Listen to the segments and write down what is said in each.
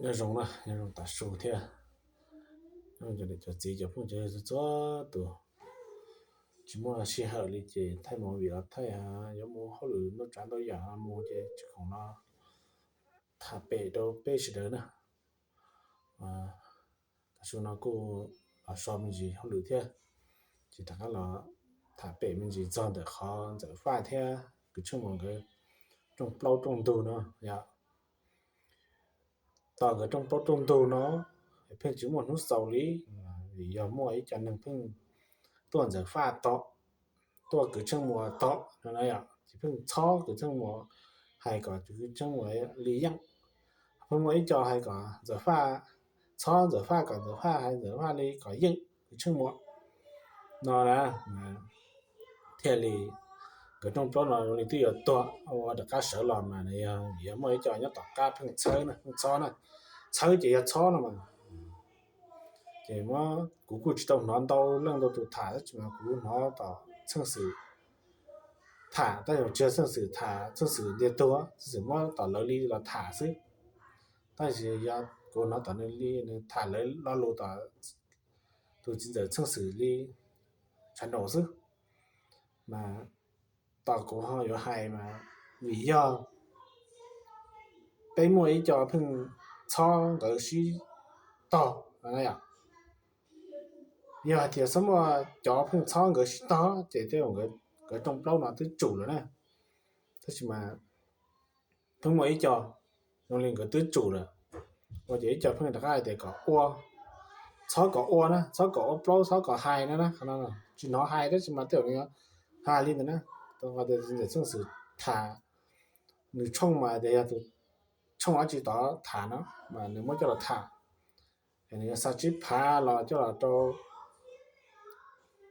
Nyob zoo na, nyob zoo tav su thiab. Nyob zoo cov niam cov txiv cov phooj cov ywg txhua tus. Tsis muaj sij hawm li ces thaij movie los thaij, yuav mus hauj lwm ntau tsav ntau yam mus ces tsis khoom no tham pem rau peb sawv daws na. Tav su no kuj los so me ntsis hauj lwm thiab, ces rov qab los tham pem me ntsis txog ntawm qhov Ntxawm Faj thiab Kws Tsheej Muas nkawd rooj plaub rooj ntug no yom. Tos nkawd rooj plaub rooj ntug no pheej tsis muaj hnub xaus li, vim yog muaj ib co neeg pheej tuaj Ntxawm Faj tom, tuaj Kws Tsheej Muas tom no na yom, ces pheej txhob Kws Tsheej Muas, hais kom Kws Tsheej Muas li yeej. Pheej muaj ib co hais kom Ntxawm Faj, txhob Ntxawm Faj, kom Ntxawm Faj hais Ntxawm Faj li kom yeej Kws Tsheej Muas no na. Thiaj li nkawd rooj plaub no zoo li twb yuav tuag, ua rov qab sawv los mas yog, yog muaj ib co nyob tom qab pheej txhawb na, pheej txhob na. Txhawb ces yog txhob no mas. Ces muab, kuv kuj tsis tau hnov ntau leej ntau tus tham tab sis mas kuv hnov tom txheej xwm tham, tab sis tsis yog txheej xwm tham txheej xwm ntiag tug, txheej xwm muab tom lawv li los tham xwb. Tab sis yog kuv hnov tom nws li, nws tham lawv lo lus tom tus txiv ntxawm txheej xwm li tshav nraum xwb. Mas tos kuv ho yuav hais mas vim yog peb muaj ib co pheej txhob nkawd sib tog. Yog hais tias xyov muaj cov pheej txhob nkawd sib tog ces tej zaum nkawd rooj plaub no twb tsum lawm na. Tab sis mas pheej muaj ib co zoo li nkawd twb tsum lawm, ua ces ib co pheej rov qab hais tias kom ua, txhob kom ua na, txhob kom ua plaub, txhob kom hais no na. Tsis hnov hais tab sis mas tej zaum nws hais li ntawd na. Tau qhov tias txiv ntxawm txheej xwm tham, nws tshooj mas tias yog tus tshooj dab tsi tod tham no mas nws muab coj los tham, nws xa tsib phav los coj los rau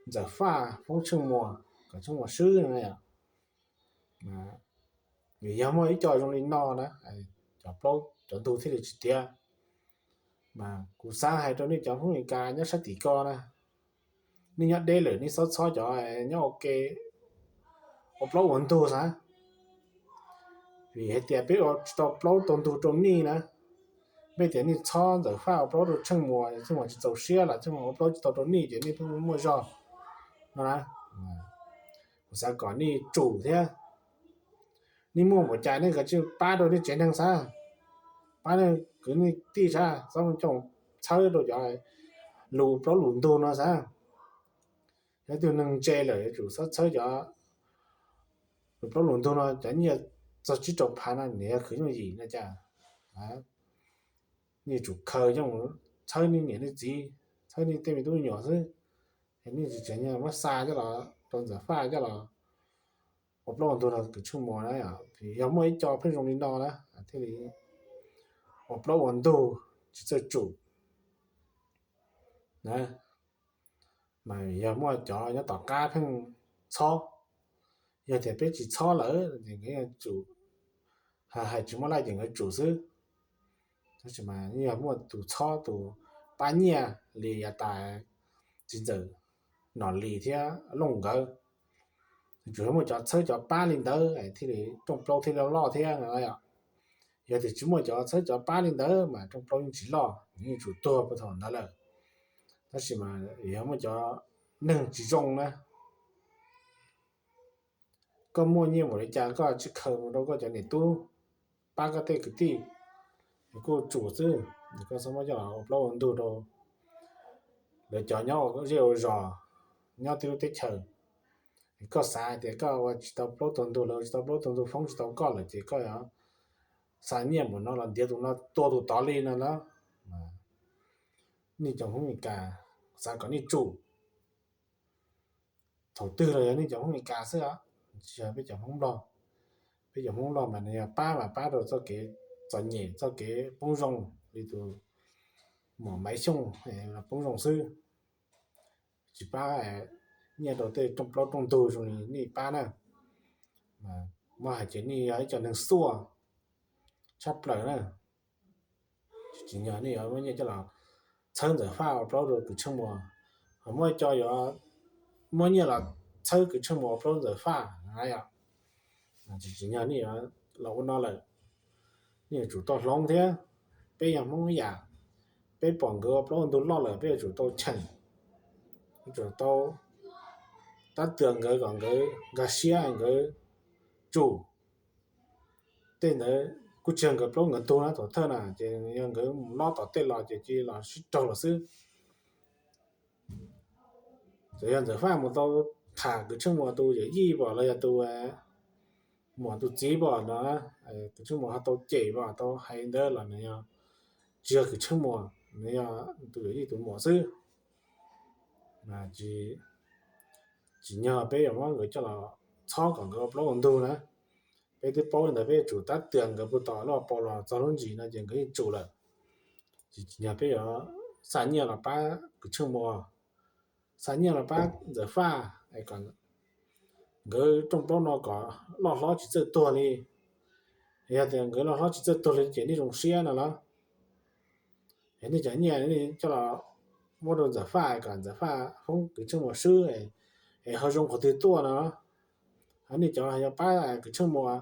Ntxawm Faj foob Tsheej Muas kom Tsheej Muas swb no yom. Vim yog muaj ib co zoo li no na, cov plaub cov ntug thiaj li tsis tiav. Mas kuv xav hais rau nej cov Hmoob Mes Kas nyob sab tim ko na, nej nyob deb lawm nej txhob txhob cov nyob ua ke ua plaub ua ntug xav. Vim hais tias peb ua tsis tau plaub tau ntug rau nej na, peb tias nej txhob Ntxawm Faj ua plaub rau Tsheej Muas, Tsheej Muas tsis txaus siab los Tsheej Muas ua plaub tsis tau rau nej ces nej pheej muaj zog no na. Kuv xav kom nej tsum thiab, nej muaj npaum cas nej kav tsij pab rau nej tsev neeg xav, pab nej kwv nej tij xav, txhob coj txhawb rau cov lus plaub lus ntug no xav. Yog tus neeg ntse lawm yuav tsum txhob txhawb cov lus plaub lus ntug no, cov nyiaj txog tsib rau phav no nws yog khwv yooj yim no cas. Nej tsum khaws yooj, txhawb nej niam nej txiv, txhawb nej tej me tub me nyuam xwb. Nej tsis tseem muab xa coj los rau Ntxawm Faj coj los ua plaub ua ntug rau Kws Tsheej Muas na. Yog muaj ib co pheej zoo li no na thiaj li ua plaub ua ntug tsis txawj tsum na. Mas yog muaj cov nyob tom qab pheej txhob, yog tias peb tsis txhob lawm ces nkawd tsum, hais tsis muaj laj ces nkawd tsum xwb. Tab sis mas yog muaj tus txhob tus pab nyiaj li yav tas txiv ntxawm Nom Lis thiab Looj nkawd, tsuas yog muaj cov txhawb cov pab li ntawd thiaj li rooj plaub thiaj li loj thiab no. Yog tias tsis muaj cov txhawb cov pab li ntawd mas rooj plaub yeej tsis loj, nws yeej tsum tuag puag thaum ntawd lawm. Tab sis mas yog muaj cov neeg tsis zoo na, koj muaj nyiaj npaum li cas koj tsis khaws mus rau koj cov niam tub pab koj tej kwv tij, kuj tsum xwb. Koj txhob muab coj los ua plaub ua ntug rau lawv cov nyob ua zej ua zos, nyob tej lub teb chaws. Koj xav hais tias koj ua tsis tau plaub tau ntug, lawv ua tsis tau plaub tau ntug, foob tsis tau koj lawm ces koj yuav xa nyiaj npaum no los ntiav tus no tua tus tod li no na. Nej cov Hmoob Mes Kas, xav kom nej tsum. Thaum twg los yog nej cov Hmoob Mes Kas xwb, tsis yog peb cov Hmoob Nplog. Peb cov Hmoob Nplog mas nws yog pab mas pab rau txoj kev txom nyem, txoj kev poob zoo li tus muam Maiv Xyooj poob zoo xwb. Tsis pab nyiaj rau tej rooj plaub rooj ntug zoo li nej pab na. Muab hais ces nej yog ib co neeg xuaj tshaj plaws na. Tsis tsim nyog nej yuav muab nyiaj coj los txhawb Ntxawm Faj ua plaub rau Kws Tsheej Muas, ho muaj co yuav muab nyiaj los txhawb Kws Tsheej Muas ua plaub Ntxawm Faj na yom. Tsis tsim nyog nej yuav los ua no lawm, nej yuav tsum tau hloov thiab. peb yog Hmoob ib yam, peb pom nkawd ua plaub ua ntug loj lawm peb yuav tsum tau cheem, yuav tsum tau tab twag nkawd kom nkawd nkag siab nkawd tsum. Tej ntawd kuj tsis yog nkawd plaub nkawd ntug na, thaum thawj na ces yog nkawd mus lob tom tej los ces cia li los sib raug los xwb. Txawm yog Ntxawm Faj mus tau tham Kws Tsheej Muas tus yawm yij pom los yog tus muam tus txiv pom no, Kws Tsheej Muas ho tau cem pom tau hais ntawd los nws yog tsis yog Kws Tsheej Muas, nws yog tus yawm yij tus muam xwb. Tsis nyog peb yuav muab nkawd coj los txhob kom nkawd ua plaub ua ntug na. Peb twb paub li ntawd peb yuav tsum tab twag nkawd puag tom lub hauv paus los txog lub ntsis no ces nkawd yeej tsum lawm. Tsis nyog peb yuav xa nyiaj los pab Kws Tsheej Muas, xa nyiaj los pab Ntxawm Faj kom nkawd rooj plaub no kom loj hlob tsis txawj tuag li. Yog tias nkawd loj hlob tsis txawj tuag li ces nej zoo siab no los, nej cov nyiaj nej coj los muab rau Ntxawm Faj kom Ntxawm Faj foob Kws Tsheej Muas swb es ho zoo qhov twg tuaj no. Ho nej cov yog pab Kws Tsheej Muas,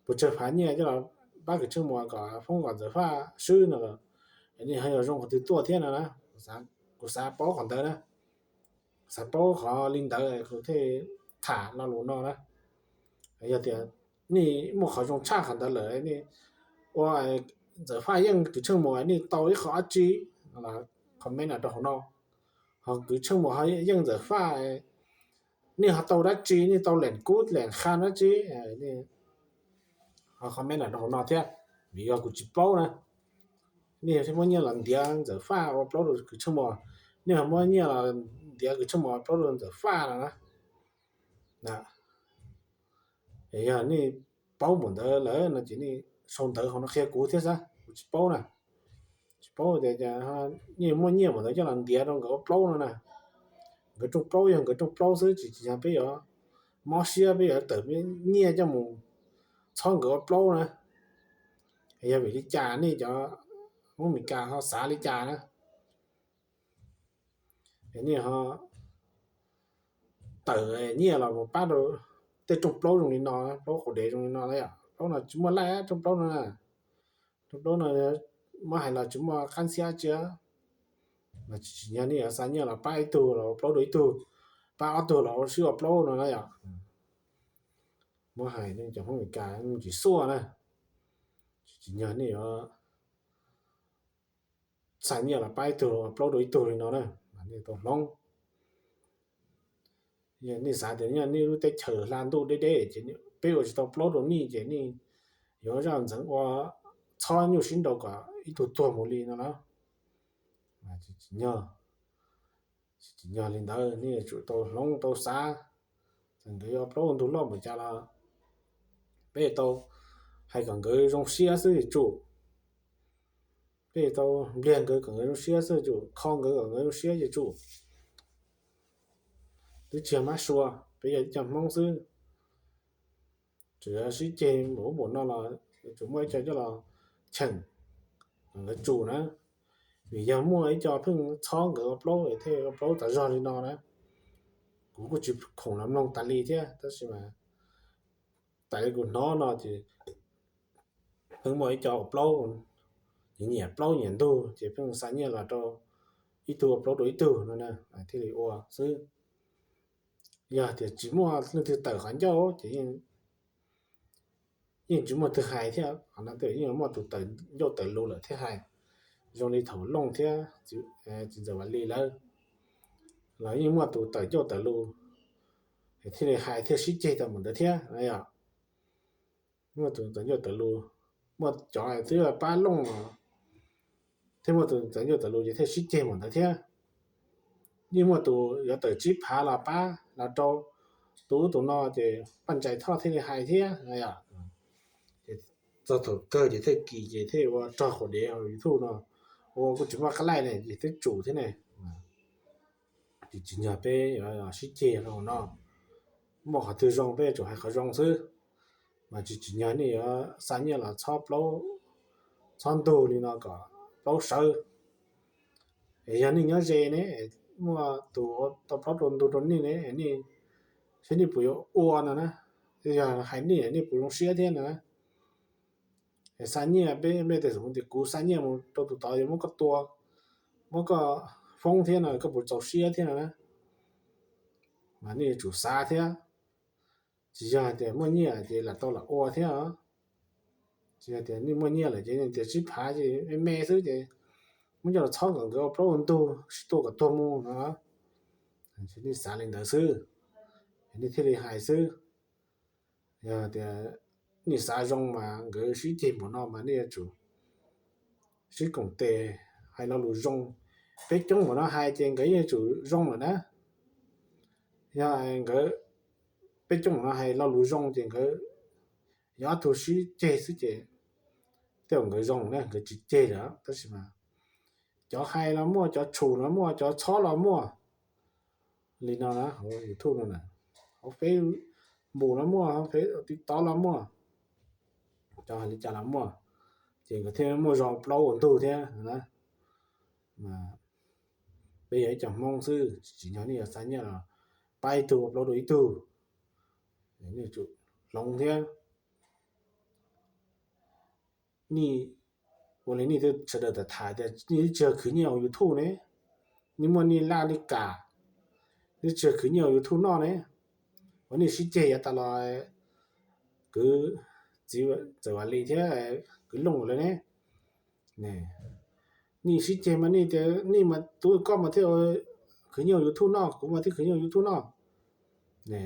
puas tsawg phav nyiaj coj los pab Kws Tsheej Muas kom foob kom Ntxawm Faj swb no los, nej ho yog zoo qhov twg tuaj thiab no na. Kuv xav paub qhov ntawd na, xav paub qhov li ntawd kuv thiaj tham lo lus no na. Yog tias nej muaj qhov zoo tshaj qhov ntawd lawm, nej ua Ntxawm Faj yeej Kws Tsheej Muas nej tau ib qho dab tsi, comment rau hauv no. Ho Kws Tsheej Muas yeej Ntxawm Faj, nej ho tau dab tsi, nej tau lees kub lees qha dab tsi, ho comment rau hauv no thiab. Vim yog kuv tsis paub na, nej thiaj muab nyiaj los ntiav Ntxawm Faj ua plaub rau Kws Tsheej Muas, nej ho muab nyiaj los ntiav Kws Tsheej Muas ua plaub rau Ntxawm Faj no na. Yog nej paub npaum ntawd lawm no ces nej sau ntawv hauv no qhia kuv thiab xwb, kuv tsis paub na. Tsis paub tias nej muaj nyiaj npaum ntawd coj los ntiav rau nkawd ua plaub no na. Nkawd rooj plaub yog nkawd rooj plaub xwb, tsis tsis yog peb yuav mob siab peb yuav tawm nyiaj coj mus txhob nkawd ua plaub na. Yog vim li cas nej cov Hmoob Mes Kas ho xav li cas na? Nej ho tawm nyiaj los mus pab rau tej rooj plaub zoo li no, plaub quav dev zoo li no na yom. Plaub no tsis muaj laij, rooj plaub no, rooj plaub no muab hais los tsis muaj qab ntxhiab tsi. Mas tsis tsim nyog nej yuav xa nyiaj los pab ib tug los ua plaub rau ib tug, pab ob tug los ua sib ua plaub no na yom. Muab hais nej cov Hmoob Mes Kas tsis xuaj na, tsis tsim nyog nej yuav xa nyiaj los pab ib tug ua plaub rau ib tug li no na, mas nej tau hloov. Nej xav tias nej lub teb chaws hla ntuj deb deb ces peb ua tsis tau plaub rau nej ces nej yuav zaj ntxeev ua txhob nyuj sib nraus kom ib tug tuag mus li no na. Tsis tsim nyog, tsis tsim nyog li ntawd, nej yuav tsum tau hloov tau xav. Txawm nkawd yuav plaub ntug loj npaum cas los peb tau hais kom nkawd zoo siab xwb yuav tsum. Peb tau npliag nkawd kom nkawd zoo siab xwb yuav tsum, kho nkawd kom nkawd zoo siab yuav tsum. Twb tsis yog mab sua, peb yog ib co Hmoob xwb. Tsuas yog sib ceg npaum ub npaum no los yuav tsum muaj ib co coj los cheem kom nkawd tsum na. Vim yog muaj ib co pheej txhob nkawd ua plaub es thiaj ua plaub tas zog li no na. Kuv kuj tsis khoom los mloog tas li thiab, tab sis mas tas li kuv hnov no ces pheej muaj ib co ua plaub, nyiam plaub nyiam ntug ces pheej xa nyiaj los rau ib tug ua plaub rau ib tug no na, thiaj li ua xwb. Yog tias tsis muaj leej twg tawm qhov ncauj ces yeej tsis muaj twg hais thiab, qhov no yeej muaj tus tawm ncauj tawm lus lawm thiaj hais. Zoo li thaum Looj thiab txiv ntxawm Vam Lis lawv los yeej muaj tus tawm ncauj tawm lus thiaj li hais thiaj sib ceg tau mus ntawd thiab yom. Muaj tus tawm ncauj tawm lus, muaj cov twb pab Looj los thiaj muaj tus tawm ncauj tawm lus ces thiaj sib ceg mus ntawd thiab. Yeej muaj tus yuav tawm tsib phav los pab los rau tus ub tus no ces Paj Ntsais Thoj thiaj li hais thiab. Ces txog thaum kawg ces thiaj kis ces thiaj ua rog quas dev hauv YouTube no, ua kuj tsis muaj qab laij ne ces twb tsum thiab ne. Ces tsis nyog peb sib ceg no, muaj qhov twg zoo peb yuav tsum hais qhov zoo xwb. Mas tsis tsis nyog nej yuav xa nyiaj los txhob plaub, txhob ntug li no kom plaub sawv. Es yog nej nyob ze ne, muaj tus tau plaub rau ntug rau nej ne, nej saib nej puas yuav ua no na. Yog hais nej, nej puas zoo siab thiab no na. Es xa nyiaj peb, peb tej xav tias kuv xa nyiaj mus rau tus tod yuav muab koj tua, muab koj foob thiab no koj puas txaus siab thiab no na. Mas nej yuav tsum xav thiab. Tsis yog hais tias muaj nyiaj ces lam tau lam ua thiab. Tsis yog tias nej muaj nyiaj lawm ces nej tias sib phav ces me me xwb ces muab coj los txhob kom nkawd ua plaub ua ntug sib tua kom tuag mus no. Nej xav li ntawd xwb, nej thiaj li hais xwb. Yog tias nej xav zoo mas nkawd sib ceg npaum no mas nej yuav tsum sib koom tes hais lo lus zoo. Peb coob npaum no hais ces nkawd yeej yuav tsum zoo lawm na. Yog nkawd, peb coob npaum no hais lo lus zoo ces nkawd yog ob tug sib ceg xwb ces tej zaum nkawd zoo na, nkawd tsis ceg lawm tab sis mas cov hais los muaj, cov tshum los muaj, cov txhob los muaj. Li no na, hauv YouTube no na, hauv Facebook los muaj, hauv TikTok los muaj, cov hais li cas los muaj, ces nkawd thiaj muaj zog plaub ua ntug thiab na. Peb yog ib co Hmoob xwb, tsis yog nej yuav xa nyiaj los pab ib tug ua plaub rau ib tug, nej tsum hloov thiab. Nej ua li nej sawv daws tham tias nej twb tsis yog khwv nyiaj ua YouTube ne, nej muaj nej laj nej kam, nej tsis yog khwv nyiaj ua YouTube noj ne. Ua nej sib ceg yav tas los kwv txiv Txawm Vam Lis thiab kwv Looj lawv ne, nej sib ceg mas nej tias nej mas tus koj mas thiaj khwv nyiaj ua YouTube noj, kuv mas thiaj khwv nyiaj ua YouTube noj. Nej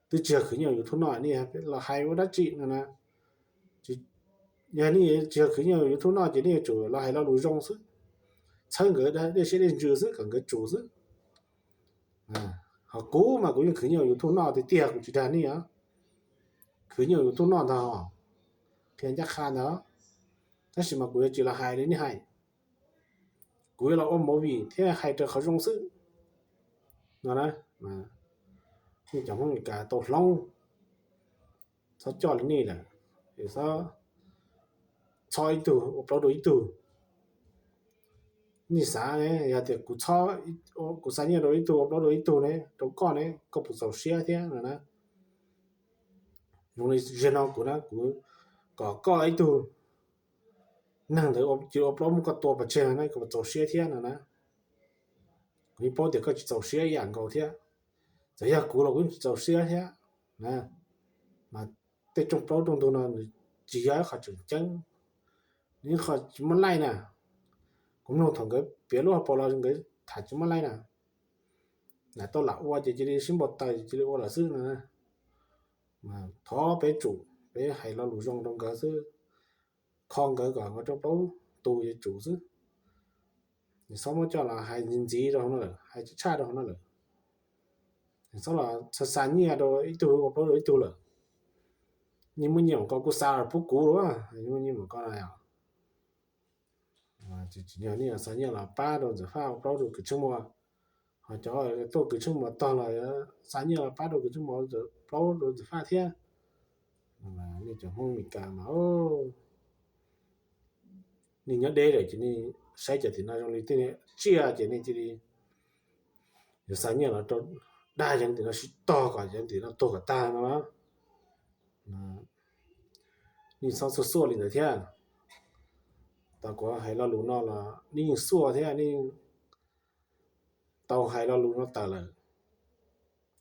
twb tsis yog khwv nyiaj ua YouTube noj, nej los hais ua dab tsi no na? Yog nej tsis yog khwv nyiaj ua YouTube noj ces nej yuav tsum los hais lo lus zoo xwb, txhawb nkawd dej siab dej ntsws xwb kom nkawd tsum xwb. Ho kuv mas kuv yeej khwv nyiaj ua YouTube noj tiag tiag, kuv tsis dag nej os. Khwv nyiaj ua YouTube noj ntag, qhia ncaj qha ntag. Tab sis mas kuv yuav tsis los hais li nej hais, kuv yuav los ua movie thiab hais raws qhov zoo xwb no na. Nej cov Hmoob Meskas tau hloov, txhob coj li nej lawm, txhob, txhob ib tug ua plaub rau ib tug. Nej xav, yog tias kuv, kuv xa nyiaj rau ib tug ua plaub rau ib tug ne, rau koj ne, koj puas txaus siab thiab no na? Zoo li ziag no kuv na, kuv kom koj ib tug neeg ntawd cia ua plaub muab koj tua pov tseg no na, koj puas txaus siab thiab no na? Kuv yeej paub tias koj tsis txaus siab ib yam nkaus thiab. Txawm yog kuv los kuv yeej tsis txaus siab thiab. Mas tej rooj plaub rooj ntug no nws tsis yog ib qho tseem ceeb, nws ib qho tsis muaj laij na. Kuv mloog thaum nkawd piav lub hauv paus los nkawd tham tsis muaj laij na. Lam tau lam ua ces cia li sib npau taws ces cia li ua lawm xwb no. Thov peb tsum, peb hais lo lus zoo rau nkawd xwb, kho nkawd kom nkawd rau plaub tus ces tsum xwb. Txhob muab coj los hais ntxiv ntxiv rau hauv no lawm, hais tsis tshaj rau hauv no lawm. Txhob los xa xa nyiaj rau ib tug ua plaub rau ib tug lawm. Nej muaj nyiaj mam koj kuj xa los pub kuv lawm, muaj nyiaj mam koj no. Tsis tsim nyog nej xa nyiaj los pab rau Ntxawm Faj ua plaub rau Kws Tsheej Muas, ho cov tuaj Kws Tsheej Muas tog los xa nyiaj los pab rau Kws Tsheej Muas plaub rau Ntxawm Faj thiab. Nej cov Hmoob Meskas mas nej nyob deb lawm ces nej saib cov tim no zoo li tej tsiaj ces nej cia li yuav xa nyiaj los rau dag cov tim no sib tog kom cov tim no tuag kom tag no. Nej txhob xuaj xuaj li ntawd thiab. Tau kuv hais lo lus no los nej yeej xuaj thiab, nej tau hais lo lus no tawm lawm.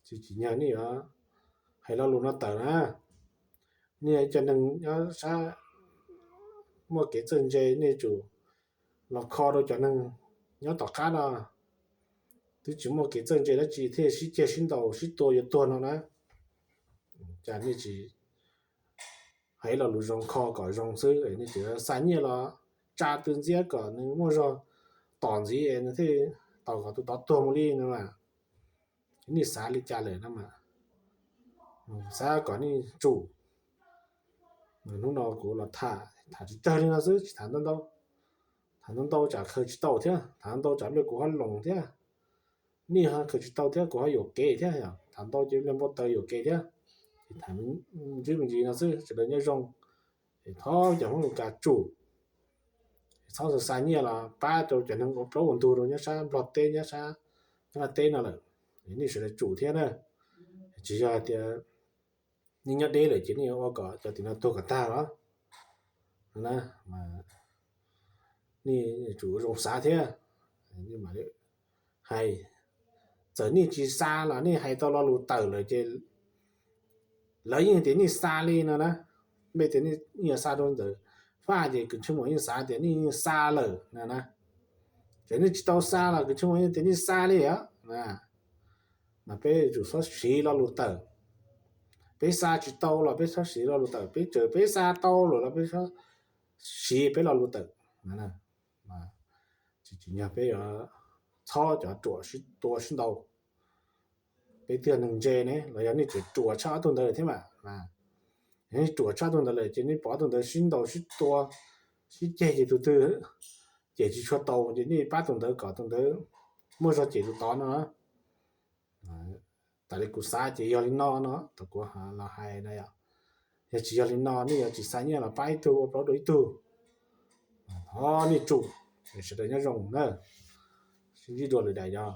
Tsis tsim nyog nej yuav hais lo lus no tawm na. Nej cov neeg nyob sab muaj kev txawj ntse nej tsum los kho rau cov neeg nyob tom qab no twb tsis muaj kev txawj ntse dab tsi thiaj sib ceg sib ntaus sib tua yuav tuag no na. Cas nej tsis hais lo lus zoo kho kom zoo xwb, nej tseem xa nyiaj los tsa tw ntxiab kom nws muaj zog tom ntxiv nws thiaj tom kom tus tod tuag mus li no. Nej xav li cas lawm no mas, xav kom nej tsum. Hnub no kuv los tham, tham tsis tsawg li no xwb, tsis tham ntau ntau. Tham ntau ntau tsam khaws tsis tau thiab, tham ntau tsam pliag kuv ho loos thiab. Nej ho khaws tsis tau thiab kuv ho yuam kev thiab. Tham ntau ces pliag npau taws yuam kev thiab. Tham ntsib me ntsis no xwb, sawv daws nyob zoo. Thov cov Hmoob Meskas tsum, txhob xa xa nyiaj los pab rau cov neeg ua plaub ua ntug rau nyob sab Nplog teb, nyob sab Nyab Laj teb no lawm. Nej sawv daws tsum thiab na. Tsis yog hais tias nej nyob deb lawm ces nej ua kom cov tim no tuag kom tag los. Nej yuav tsum ua zoo xav thiab. Hais, txawm nej tsis xa los nej hais tau lo lus tawm lawm ces lawv yeej tias nej xa li no na. Npe tias nej yuav xa rau ntawm faj ces kws ntsej muag yeej xav tias nej yeej xa lawm no na. Ces nej tsis tau xa los kws ntsej muag yeej tias nej xa li os. Mas peb yuav tsum txhob siv lo lus tawm. Peb xa tsis tau los peb txhob siv lo lus tawm, peb txawm peb xa tau lawm los peb txhob siv peb lo lus tawm. Tsis tsim nyog peb yuav txhob cov ruam sib tua sib ntaus. Peb twb yog neeg ntse ne los yog nej tseem ruam tshaj ob tug ntawd lawm thiab mas. Yog nej ruam tshaj ob tug ntawd lawm ces nej pom ob tug ntawd sib ntaus sib tua sib ceg ces tus twg cem tsis tshua tau ces nej pab tus ntawd kom tus ntawd muaj zog cem tus tod no. Tas li kuv xav ces yog li no no, tau kuv los hais na yom. Yog tsis yog li no nej yuav tsis xa nyiaj los pab ib tug ua plaub dua ib tug. Thov nej tsum, sawv daws nyob zoo na. Sib ntsib dua lwm daim yog.